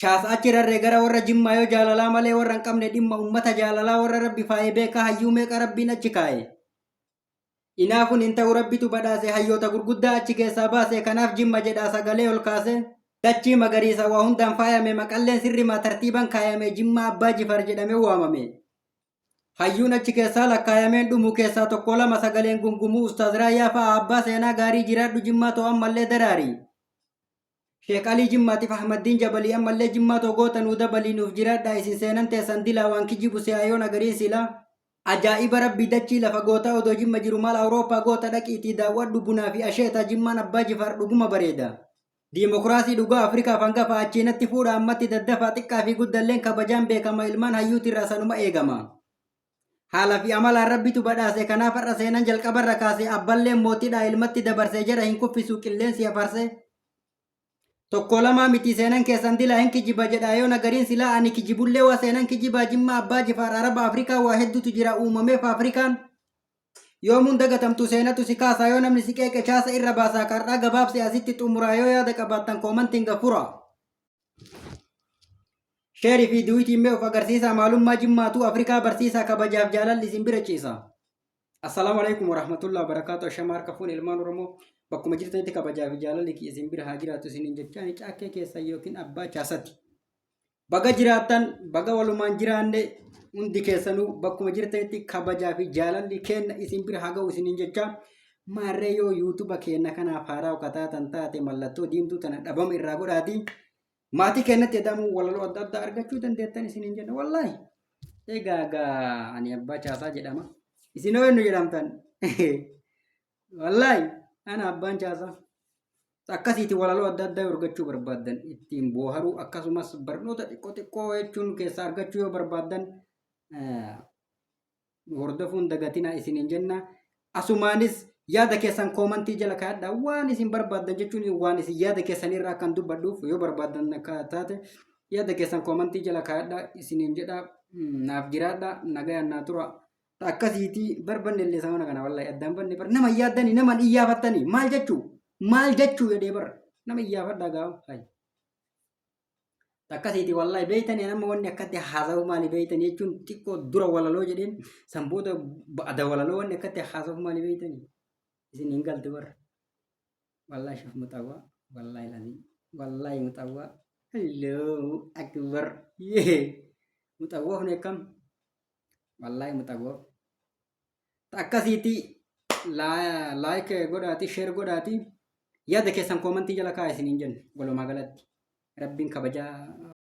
Chaas achi rarree gara warra Jimmaa yoo jaalalaa malee warra hin qabne dhimma ummata jaalalaa warra Rabbi faaye beekaa hayyuu meeqa Rabbiin achi kaaye. Inaafuun hin ta'u Rabbitu badhaase hayyoota gurguddaa achi keessaa baase kanaaf Jimma jedhaa sagalee ol kaase. Dachii magariisa waa hundaan faayame maqalleen sirrimaa tartiiban kaayame Jimmaa Abbaa Jifar jedhame waamame. Hayyuun achi keessaa lakkaayameen dhumu keessaa tokko lama sagaleen gungumuu Ustaaz Raayyaa fa'a abbaa seenaa gaarii jiraadhu Jimmaa too ammallee daraari. Sheek Alii Jimmaatif Ahmaddiin Jabalii ammallee Jimmaa too goota nuu dabalii nuuf jiraadhaa isin seenan teessan dilaa waan kijibu se'aa yoon agariin silaa. Ajaa'iba Rabbii dachii lafa gootaa odoo Jimma jiru maal Awurooppaa goota dhaqiitii daawwadhu bunaa fi asheeta Jimmaan Abbaa Jifaar dhuguma bareeda. Diimokiraasii dhugaa Afrikaaf hangafa achii natti fuudha ammatti daddafaa xiqqaa fi guddalleen kabajaan beekama ilmaan hayyuutirraa sanuma eegama. Haala fi amalaan Rabbitu badhaase kanaaf har'a seenan jalqabarra kaase abballeen mootidha ilmatti dabarse jara hin kuffisu qilleensi hafarse. Tokko lamaa miti seenan keessan dilaa hin kijiba jedha yoo nagariin silaa ani kijibullee waa seenan kijibaa Jimmaa Abbaa Jifaar Araba Afrikaa waa hedduutu jira uumameef Afrikaan. Yoomuun dagatamtu seenatu si kaasaa yoo namni si qeeqe chaasa irra baasaa kar'aa gabaabse asitti xumuraa yoo yaada qabaattan koomantiin gafura. Sheerii fi duwitiin mee of agarsiisaa maalummaa Jimmaatuu Afrikaa barsiisaa kabajaaf jaalalli isin bira ciisa. Assalaamu alaikum warahmatullahi wabarakaatu. Ashama harka fuun ilmaan Oromoo bakkuma jirtanitti kabajaa fi jaalalli kiyya isin bira haa jiraatu isiniin jechaa ani caakkee keessan yookiin abbaa chaasati. Baga jiraattan baga walumaan jiraanne hundi keessanuu bakkuma jirtanitti kabajaa fi jaalalli keenna isin bira haa ga'u isiniin jechaa maarree yoo yuutuba keenna kanaaf haaraa kataatan taate mallattoo diimtuu tana dhabama irraa godhaatii Maatii keenyatti eda'amuu walaloo adda addaa argachuu dandeettan isiniin jenna wallaahi. Egaa gaa ani abbaa caasaa jedhama. Isin hoo eenyu jedhamtan? Wallaahi ana abbaan caasaa. Akkasiiti walaloo adda addaa yoo argachuu barbaaddan ittiin booharuu akkasumas barnoota xiqqoo xiqqoo jechuun keessaa argachuu yoo barbaaddan nu hordofuun dagatinaa isiniin jenna. Asumaanis yaada keessan koomantii jala kaa'adhaa waan isin barbaaddan jechuun waan isin yaada keessan irraa akkan dubbadhuuf yoo barbaaddan akka taate yaada keessan koomantii jala kaa'adhaa isiniin jedha naaf jiraadhaa nagayaan naa tura. Akkasiiti barbanne illee samana kana wallahi addaan banne bar nama yaaddanii nama iyyaafattanii maal jechuu maal jechuu jedhee bar nama iyyaafadhaa gaafa. Hayi. Akkasiiti wallahi beeytanii nama wanni akkatti haasa'u maali beeytanii jechuun xiqqoo dura walaloo jedheen san booda ba'ada walaloo wanni akkatti haasa'u maali beeytanii isin hin galte warra. Wallahi shuf muxawwaa wallahi lazii wallahi muxawwaa Allahu akbar yee muxawwaa kun akkam wallahi muxawwaa. Akkasiiti like godhaati share godhaati yaada keessan koomantii jala kaa'aa isiniin jenna walumaa galatti. Rabbiin kabajaa.